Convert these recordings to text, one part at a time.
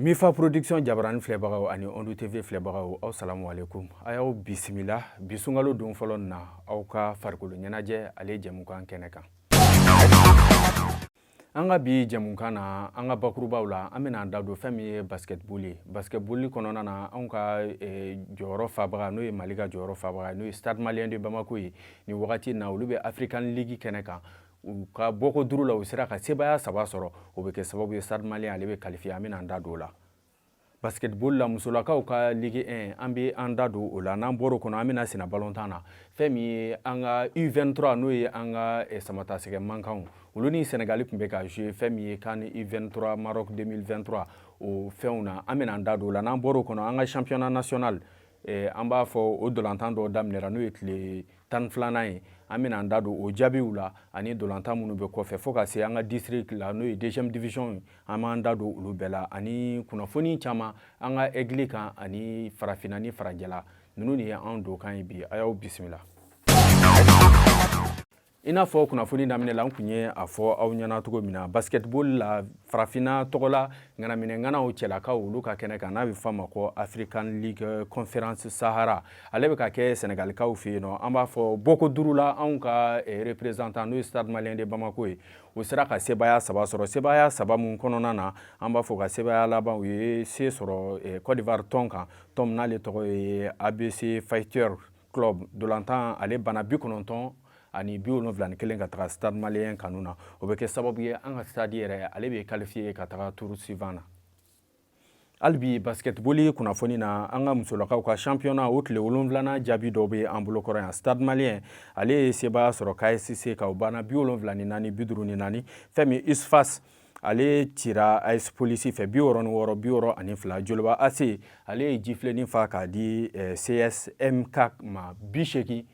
Mifa Production jabarani filɛbagaw ani Ondu TV filɛbagaw, aw salamu aleykum. A y'aw bisimila bi sunkalo don fɔlɔ na aw ka farikolo ɲɛnajɛ ale jɛmukan kɛnɛ kan. An ka bi jɛmukan na, an ka bakurubaw la, an bɛna an da don fɛn min ye basketball ye. Basketball kɔnɔna na, anw ka jɔyɔrɔ fabaga, n'o ye Mali ka jɔyɔrɔ fabaga, n'o ye Stade Malien de Bamako ye, nin wagati na olu bɛ African League kɛnɛ kan. U ka bɔko 5 la, u sera ka sebaaya 3 sɔrɔ. O bɛ kɛ sababu ye Stade Malien ale bɛ qualifier. An bɛna an da don o la. Basketball la, musolakaw ka Ligue 1, an bɛ an da don o la. N'an bɔr'o kɔnɔ, an bɛna senna balontan na, fɛn min ye an ka U23, n'o ye an ka samatasɛgɛ mankanw, olu ni Senegali tun bɛ ka jouer fɛn min ye CAN U23 Maroc 2023, o fɛnw na, an bɛna an da don o la. N'an bɔr'o kɔnɔ, an ka championnat national, an b'a fɔ o dolantan dɔw daminɛra, n'o ye tile 12nan ye. An bɛna an da don o jaabiw la ani dolantan minnu bɛ kɔfɛ, fo ka se an ka district la, n'o ye deuxième division ye. An b'an da don olu bɛɛ la ani kunnafoni caman an ka Aigle kan ani farafinna ni farajɛla. Ninnu de ye an donkan ye bi. A y'aw bisimila. I n'a fɔ kunnafoni daminɛ la, n tun ye a fɔ aw ɲɛna cogo min na, basketball la, farafinna tɔgɔla ŋanaminɛ ŋanaw cɛlakaw, olu ka kɛnɛ kan, n'a bɛ fɔ a ma ko African League Conférence Sahara, ale bɛ ka kɛ Senegalikaw fɛ yen nɔ. An b'a fɔ bɔko 5 la, anw ka représentant, n'o ye Stade Malien de Bamako ye, o sera ka sebaaya 3 sɔrɔ. Sebaaya 3 mun kɔnɔna na, an b'a fɔ ka sebaaya laban, u ye se sɔrɔ Côte d'Ivoire tɔn kan, tɔn min n'ale tɔgɔ ye ABC Fighter Club. Dolantan ale banna 90 ni 71 ka taga Stade Malien kanu na. O bɛ kɛ sababu ye an ka stade yɛrɛ, ale bɛ qualifié ka taga tour suivant na. Hali bi basketball kunnafoni na, an ka musolakaw ka championnat, o tile 7nan jaabi dɔw bɛ an bolo kɔrɔ yan. Stade Malien ale ye sebaaya sɔrɔ KSC kan, o banna 74-54. Fɛn min USFAS, ale cira AS Police fɛ 66-62. Joliba AC, ale ye jifilennin fa k'a di CSMK ma 80-29.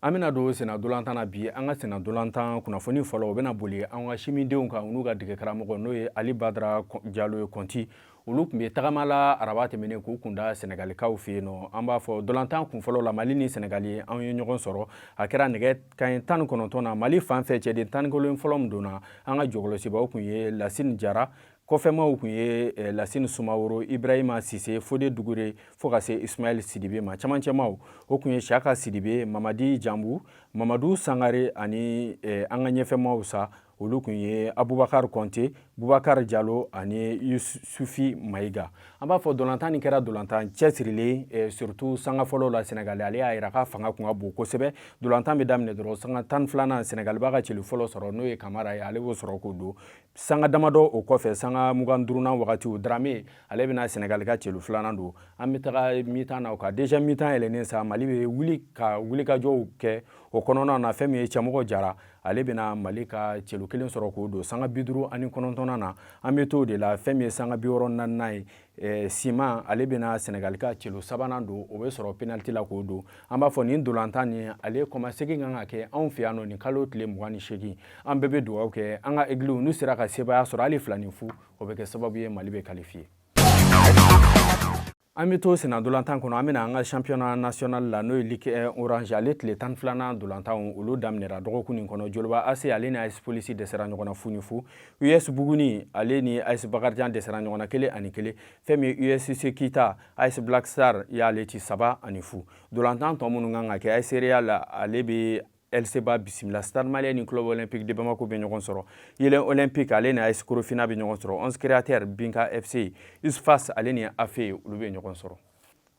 An bɛna don senna dolantan na bi. An ka senna dolantan kunnafoni fɔlɔ, o bɛna boli an ka simidenw kan, u n'u ka dege karamɔgɔ, n'o ye Ali Badara Jalo ye Kɔnti. Olu tun bɛ tagama la araba tɛmɛnen k'u kunda Sɛnɛgalikaw fɛ yen nɔ. An b'a fɔ dolantan kun fɔlɔ la, Mali ni Sɛnɛgali, anw ye ɲɔgɔn sɔrɔ. A kɛra nɛgɛ kanɲɛ 19 na. Mali fan fɛ, cɛden 11 fɔlɔ min donna, an ka jɔkɔlɔsibaw tun ye Lasine Jara, kɔfɛmaw tun ye Lasine Sumaworo, Ibrahima Sise, Fode Dugure, fo ka se Ismaël Sidibe ma. Camancɛmaw, o tun ye Siaka Sidibe, Mamadi Janbu, Mamadu Sangare, ani an ka ɲɛfɛmaw sa, olu tun ye Abubakar Kɔnte, Bubakar Jalo ani Yusufi Mayiga. An b'a fɔ dolantan nin kɛra dolantan cɛsirilen, surtout sanga fɔlɔ la. Sɛnɛgali, ale y'a jira k'a fanga tun ka bon kosɛbɛ. Dolantan bɛ daminɛ dɔrɔn, sanga 12nan, Sɛnɛgali b'a ka celu fɔlɔ sɔrɔ, n'o ye Kamara ye, ale b'o sɔrɔ k'o don. Sanga damadɔ o kɔfɛ, sanga 25nan wagati, Darame, ale bɛna Sɛnɛgali ka celu filanan don. An bɛ taga mi-temps na. O ka deuxième mi-temps yɛlɛnnen sa, Mali bɛ wuli ka wulikajɔw kɛ. O kɔnɔna na, fɛn min ye Cɛmɔgɔ Jara, ale bɛna Mali ka celu kelen sɔrɔ k'o don sanga 59nan na. An bɛ to o de la. Fɛn min ye sanga 64nan ye, Siman, ale bɛna Sɛnɛgali ka celu sabanan don, o bɛ sɔrɔ penalty la k'o don. An b'a fɔ nin dolantan nin, ale kɔmasegin kan ka kɛ anw fɛ yan nɔ nin kalo tile 28. An bɛɛ bɛ dugawu kɛ an ka Aigles, n'u sera ka sebaaya sɔrɔ hali 2 ni 0, o bɛ kɛ sababu ye Mali bɛ qualifier. An bɛ to senna dolantan kɔnɔ. An bɛna an ka championnat national la, n'o ye Ligue 1 Orange, ale tile 12nan dolantanw, olu daminɛra dɔgɔkun nin kɔnɔ. Joliba AC, ale ni AS Police dɛsɛra ɲɔgɔn na 0 ni 0. US Buguni, ale ni AS Bakarijan dɛsɛra ɲɔgɔn na 1 ni 1. Fɛn min ye USC Kita, AS Black Star y'ale ci 3 ani 0. Dolantan tɔ minnu kan ka kɛ, AS Real, ale bɛ LCBA bisimila. Stade Malien ni Club Olympique de Bamako bɛ ɲɔgɔn sɔrɔ. Yelen Olympique, ale ni AS Korofina bɛ ɲɔgɔn sɔrɔ. 11 Créateurs, Binka FC, USFAS, ale ni AFE, olu bɛ ɲɔgɔn sɔrɔ.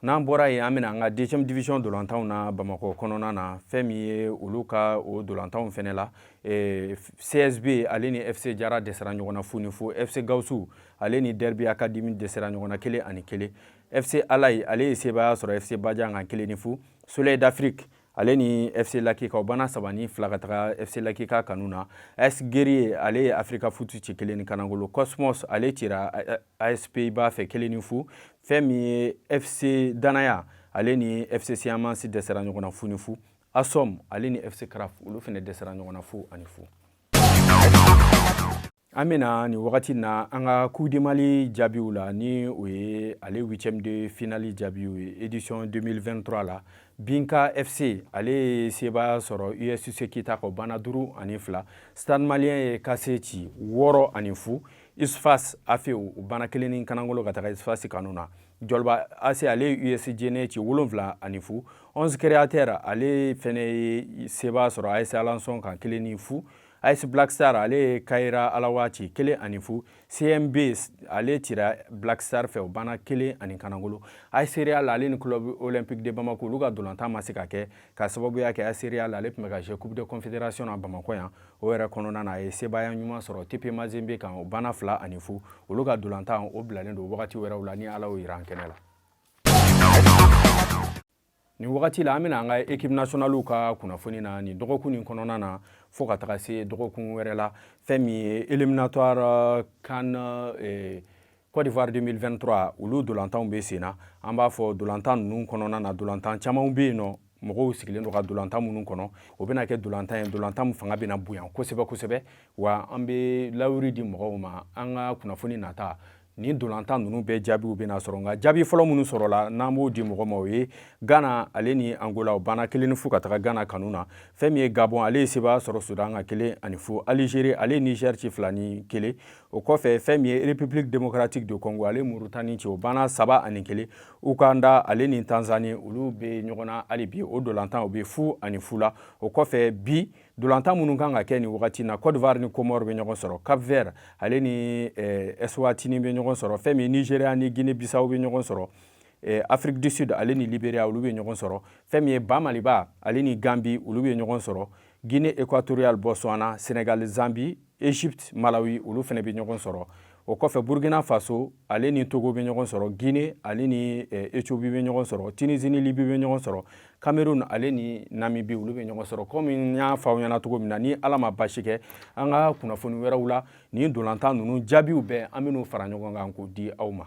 N'an bɔra yen, an bɛna an ka deuxième division dolantanw na Bamakɔ kɔnɔna na. Fɛn min ye olu ka o dolantanw fɛnɛ la, CSB, ale ni FC Jara dɛsɛra ɲɔgɔn na 0 ni 0. FC Gawusu, ale ni Derby Academy dɛsɛra ɲɔgɔn na 1 ni 1. FC Alayi, ale ye sebaaya sɔrɔ FC Badian kan 1 ni 0. Soleil d'Afrique, ale ni FC Lakika, o banna 3 ni 2 ka taga FC Lakika kanu na. AS Guerrier, ale ye Africa Foot ci 1 ni kanangolo. Cosmos, ale cira AS Pays-Bas fɛ 1 ni 0. Fɛn min ye FC Danaya, ale ni FC Siamansi dɛsɛra ɲɔgɔn na 0 ni 0. Asom, ale ni FC Kraf, olu fana dɛsɛra ɲɔgɔn na 0 ani 0. An bɛna nin wagati na an ka Coupe du Mali jaabiw la, ni o ye ale huitième de finale jaabiw ye édition 2023 la. Binka FC, ale ye sebaaya sɔrɔ USC Kita kan, banna 5 ani 2. Stade Malien ye Kase ci 6 ani 0. USFAS AFE u banna kelen ni kanangolo ka taga USFAS kanu na. Joliba AC ale ye US Djene ci 7-0. 11 Créateur ale fɛnɛ ye sebaa sɔrɔ AS Alençon kan 1-0. AS Black Star ale ye Kayira Alawa ci 1-0. CMB ale cira Black Star fɛ, o banna kelen ani kanangolo. AS Real ale ni Club Olympique de Bamako, olu ka dolantan ma se ka kɛ ka sababuya kɛ AS Real ale tun bɛ ka jouer Coupe de Confédération na Bamakɔ yan. O yɛrɛ kɔnɔna na, a ye sebaaya ɲuman sɔrɔ TP Mazembe kan, o banna 2-0. Olu ka dolantan, o bilalen don wagati wɛrɛw la ni Ala y'o yira an kɛnɛ la. Nin wagati la, an bɛna an ka équipe nationale ka kunnafoni na nin dɔgɔkun nin kɔnɔna na fo ka taga se dɔgɔkun wɛrɛ la. Fɛn min ye éliminatoire CAN Côte d'Ivoire 2023, olu dolantanw bɛ sen na. An b'a fɔ dolantan ninnu kɔnɔna na, dolantan camanw bɛ yen nɔ, mɔgɔw sigilen don ka dolantan minnu kɔnɔ. O bɛna kɛ dolantan ye, dolantan min fanga bɛna bonya kosɛbɛ kosɛbɛ. Wa an bɛ lawuri di mɔgɔw ma, an ka kunnafoni nata, nin dolantan ninnu bɛɛ jaabiw bɛna sɔrɔ. Nka jaabi fɔlɔ minnu sɔrɔla n'an b'o di mɔgɔ ma, o ye Ghana ale ni Angola, o banna 1-0 ka taga Ghana kanu na. Fɛn min ye Gabon, ale ye sebaya sɔrɔ Sudan kan 1-0. Algérie ale ye Niger ci 2-1. O kɔfɛ, fɛn min ye République démocratique du Congo, ale Mauritanie ci, o banna 3-1. Uganda ale ni Tanzanie, olu bɛ ɲɔgɔn na hali bi, o dolantan o bɛ 0-0 la. O kɔfɛ, bi dolantan minnu kan ka kɛ nin wagati na, Côte d'Ivoire ni Comore bɛ ɲɔgɔn sɔrɔ, Cap Vert ale ni Eswatini bɛ ɲɔgɔn sɔrɔ, fɛn min Nigeria ni Guinée Bissau bɛ ɲɔgɔn sɔrɔ, Afrique du Sud ale ni Libéria, olu bɛ ɲɔgɔn sɔrɔ, fɛn min ye Ba Maliba ale ni Gambie, olu bɛ ɲɔgɔn sɔrɔ, Guinée équatoriale Botswana, Sénégal Zambie, Égypte Malawi, olu fana bɛ ɲɔgɔn sɔrɔ. O kɔfɛ, Burkina Faso ale ni Togo bɛ ɲɔgɔn sɔrɔ, Guinée ale ni Éthiopie bɛ ɲɔgɔn sɔrɔ, Tunisie ni Libye bɛ ɲɔgɔn sɔrɔ, Cameroun ale ni Namibie, olu bɛ ɲɔgɔn sɔrɔ. Komi n y'a fɔ aw ɲɛna cogo min na, ni Ala ma basi kɛ, an ka kunnafoni wɛrɛw la, nin dolantan ninnu jaabiw bɛɛ, an bɛn'u fara ɲɔgɔn kan k'o di aw ma.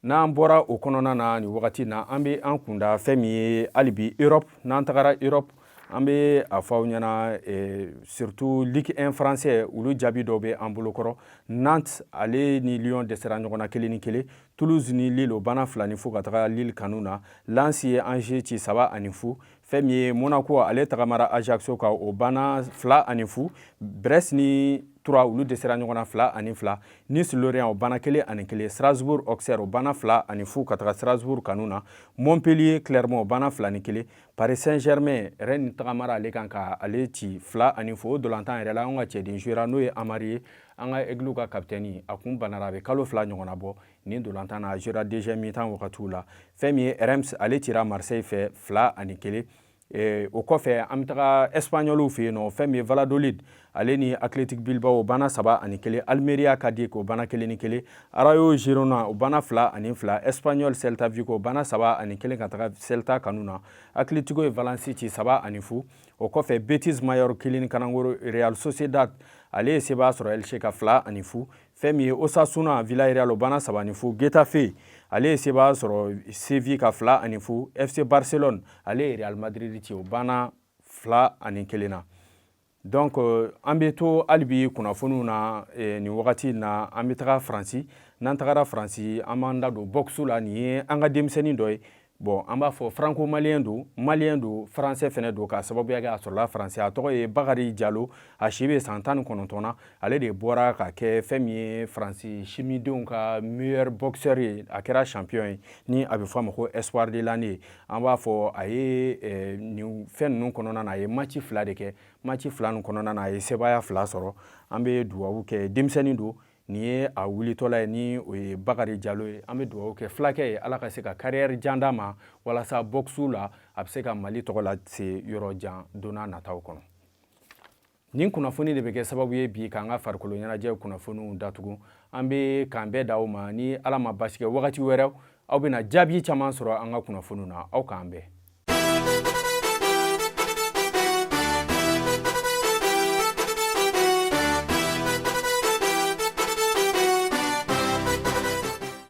N'an bɔra o kɔnɔna na nin wagati na, an bɛ an kunda fɛn min ye hali bi Europe. N'an tagara Europe, an bɛ a fɔ aw ɲɛna, surtout Ligue 1 français, olu jaabi dɔw bɛ an bolokɔrɔ. Nantes ale ni Lyon dɛsɛra ɲɔgɔn na 1-1. Toulouse ni Lille, o banna 2-0 ka taga Lille kanu na. Lens ye Angers ci 3-0. Fɛn min ye Monaco, ale tagamara Ajaccio kan, o banna 2-0. Brest ni Troyes, olu dɛsɛra ɲɔgɔn na 2-2. Nice Lorient, o banna 1-1. Strasbourg Auxerre, o banna 2-0 ka taga Strasbourg kanu na. Montpellier Clermont, o banna 2-1. Paris Saint-Germain, Rennes tagamara ale kan ka ale ci 2-0. O dolantan yɛrɛ la, an ka cɛden jouera n'o ye Amari ye, an ka Aigle ka capitaine, a kun banara, a bɛ kalo 2 ɲɔgɔnna bɔ. Nin dolantan na, a jouera deuxième mi-temps wagatiw la. Fɛn min ye Reims, ale cira Marseille fɛ 2-1. O kɔfɛ, an bɛ taga Espagnol fɛ yen nɔ. Fɛn min ye Valladolid ale ni Athletic Bilbao, o banna 3-1. Almeria Cadiz, o banna 1-1. Rayo Girona, o banna 2-2. Espanyol Celta Vigo, o banna 3-1 ka taga Celta kanu na. Atletico ye Valence ci 3-0. O kɔfɛ, Betis Mallorca 1 ni kanangoro. Real Sociedad ale ye sebaya sɔrɔ Elche ka 2-0. Fɛn min ye Osasuna Villarreal, o banna 3-0. Getafe ale ye sebaya sɔrɔ Séville ka 2-0. FC Barcelone ale ye Real Madrid ci, o banna 2-1 na. Donc an bɛ to hali bi kunnafoniw na nin wagati in na. An bɛ taga Faransi. N'an tagara Faransi, an b'an da don boxe la. Nin ye an ka denmisɛnnin dɔ ye. Bon, an b'a fɔ franco malien don, malien don, français fɛnɛ don, k'a sababuya kɛ a sɔrɔla Faransi. A tɔgɔ ye Bakari Jalo, a si bɛ san 19 na. Ale de bɔra ka kɛ fɛn min ye Faransi simidenw ka meilleur boxeur ye, a kɛra champion ye, ni a bɛ fɔ a ma ko espoir de l'année. An b'a fɔ a ye nin fɛn ninnu kɔnɔna na, a ye match fila de kɛ. Match fila nin kɔnɔna na, a ye sebaaya fila sɔrɔ. An bɛ dugawu kɛ, denmisɛnnin don, nin ye a wulitɔla ye, ni o ye Bakari Jalo ye. An bɛ dugawu kɛ fulakɛ ye, Ala ka se ka carrière jan d'a ma walasa boxe la, a bɛ se ka Mali tɔgɔ lase yɔrɔ jan don n'a nataw kɔnɔ. Nin kunnafoni de bɛ kɛ sababu ye bi k'an ka farikolo ɲɛnajɛ kunnafoniw datugu. An bɛ k'an bɛɛ da aw ma. Ni Ala ma basi kɛ, wagati wɛrɛ aw bɛna jaabi caman sɔrɔ an ka kunnafoniw na. Aw k'an bɛn.